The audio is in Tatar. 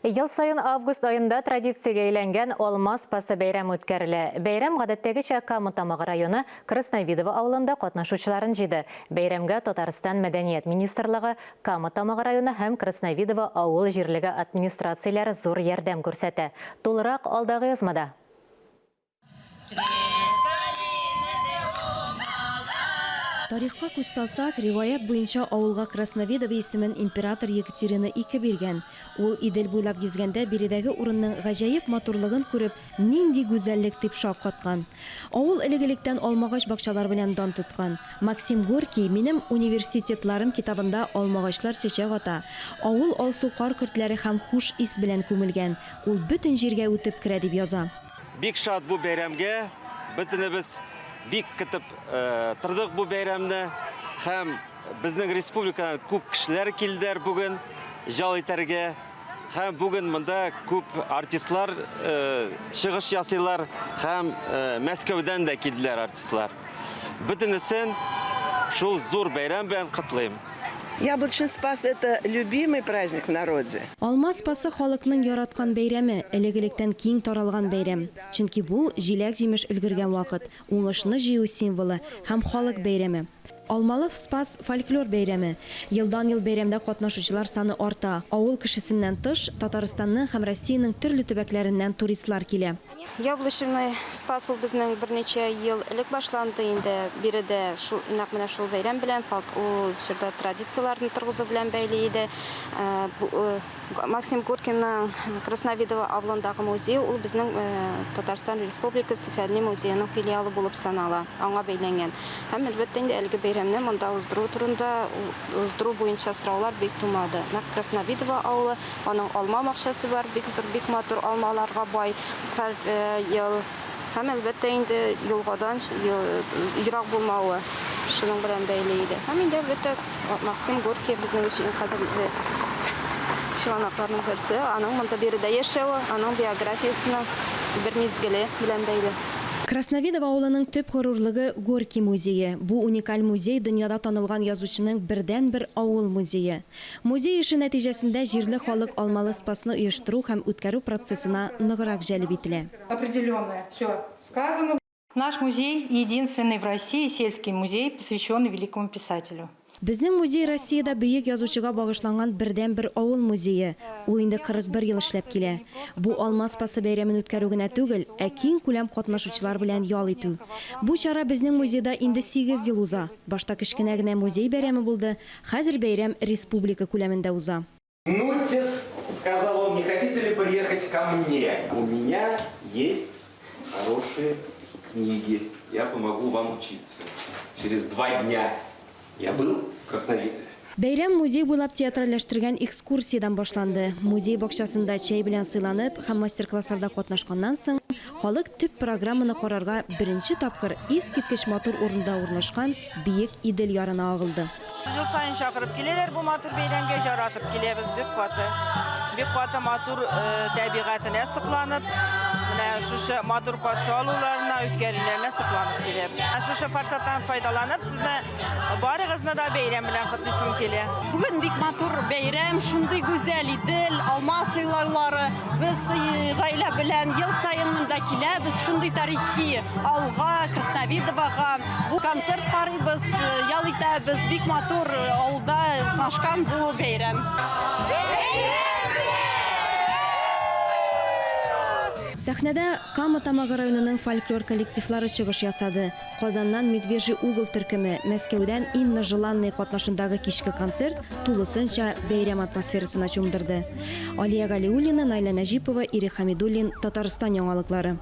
Ел саен август аенда традициягә әйләнгән Алма спасы бәйрәме үткәрелә. Бәйрәм гадәттәгечә Кама Тамагы районы Красновидово авылында катнашучыларын җыйды. Бәйрәмгә Татарстан Мәдәният министрлыгы, Кама Тамагы районы һәм Красновидово авыл җирлеге администрацияләре зур ярдәм күрсәтә. Тулырак алдагы язмада. Тарихка күз салсак, риваять буенча авылга Красновидово исемен император Екатерина I биргән. Ул Идел буйлап гизгәндә биредәге урынның гаҗәеп матурлыгын күреп, нинди гүзәллек дип шаккаткан. Авыл элек-электән алмагач бакчалар белән дан тоткан. Максим Горький Минем университетларым китабында алмагачлар чәчәк ата, авыл алсу кар көртләре һәм хуш ис белән күмелгән, ул бөтен җиргә үтеп керә дип яза. Бик шат бу бәйрәмгә. Бөтенебез бик көтеп тордык бу бәйрәмне. Һәм безнең республикадан күп кешеләр килделәр бүген ял итәргә. Һәм бүген монда күп артистлар чыгыш ясыйлар һәм Мәскәүдән дә килделәр артистлар. Бөтенесен шул зур бәйрәм белән котлыйм. Яблочный Спас, это любимый праздник в народе. Алма Спасы халыкның яраткан бәйрәме, элек-электән киң таралган бәйрәм. Чөнки бу, җиләк-җимеш өлгергән вакыт, уңышны җыю символы һәм халык бәйрәме. Алмалы Спас, фольклор бәйрәме. Елдан-ел бәйрәмдә катнашучылар саны арта. Авыл кешесеннән тыш, Татарстанның һәм Россиянең төрле төбәкләреннән туристлар килә. Яблочный Спас ул безнең берничә ел элек башланды инде. Биредә шул нәкъ менә шул бәйрәм белән, халык ул чорда традицияләрне торгызу белән бәйле иде. Максим Горькийның Красновидово авылындагы музее ул безнең Татарстан Республикасы фәнни музееның филиалы булып санала, аңа бәйләнгән. Һәм, әлбәттә инде, әлеге бәйрәмне монда уздыру турында, уздыру буенча сораулар бик тумады. Нәкъ Красновидово авылы Аның алма бакчасы бар, бик зур, бик матур алмаларга бай һәр ел. Һәм, әлбәттә инде, елгадан ерак булмавы шуның белән бәйле иде. Һәм инде, әлбәттә, Максим Горький безнең өчен иң кадерле чыганакларның берсе. Аның монда биредә яшәве, аның биографиясенең бер мизгеле белән бәйле. Красновидово авылының төп горурлыгы, Горький музее. Бу уникаль музей дөньяда танылган язучының бердәнбер авыл музее. Музей эше нәтиҗәсендә җирле халык Алмалы Спасны оештыру һәм үткәрү процессына ныграк җәлеп ителә. Определенное все сказано. Наш музей, единственный в России сельский музей, посвященный великому писателю. Безнең музей Россиядә бөек язучыга багышланган бердәнбер авыл музее. Ул инде 41 ел эшләп килә. Бу Алма Спасы бәйрәмен үткәрү генә түгел, ә киң күләм катнашучылар белән ял итү. Бу чара безнең музейда инде сигез ел уза. Башта кечкенә генә музей бәйрәме булды, Хәзер бәйрәм республика күләмендә уза. Нутис, сказал он, не хотите ли приехать ко мне? У меня есть хорошие книги. Я помогу вам учиться. Через два дня я был в Красновидове. Бәйрәм музей буйлап театральләштергән экскурсиядән башланды. Музей бакчасында чәй белән сыйланып һәм мастер-классларда катнашканнан соң, халык төп программаны карарга беренче тапкыр искиткеч матур урында урнашкан Биек Идел ярына агылды. Ел саен чакырып киләләр бу матур бәйрәмгә, җаратып киләбез бик каты. Бик каты матур тәбигатенә сокланып, менә шушы матур каршы алуларына, үткәрүләренә сокланып киләбез. Шушы форсаттан файдаланып, сезне барыгызны да бәйрәм белән котлыйсым килә. Бүген бик матур бәйрәм, шундый гүзәл Идел, алма сыйлаулары. Без гаилә белән ел саен монда киләбез, шундый тарихи авылга, Красновидовага. Бу концерт карыйбыз, ял итәбез. Бик матур авылда урнашкан бу бәйрәм. Сәхнәдә Кама Тамагы районының фольклор коллективлары чыгыш ясады. Казаннан Медвежий угол төркеме, Мәскәүдән Инна Желанная катнашындагы кичке концерт тулысынча бәйрәм атмосферасына чумдырды. Алия Галиуллина, Наилә Нәҗипова, Ирек Хәмидуллин, Татарстан яңалыклары.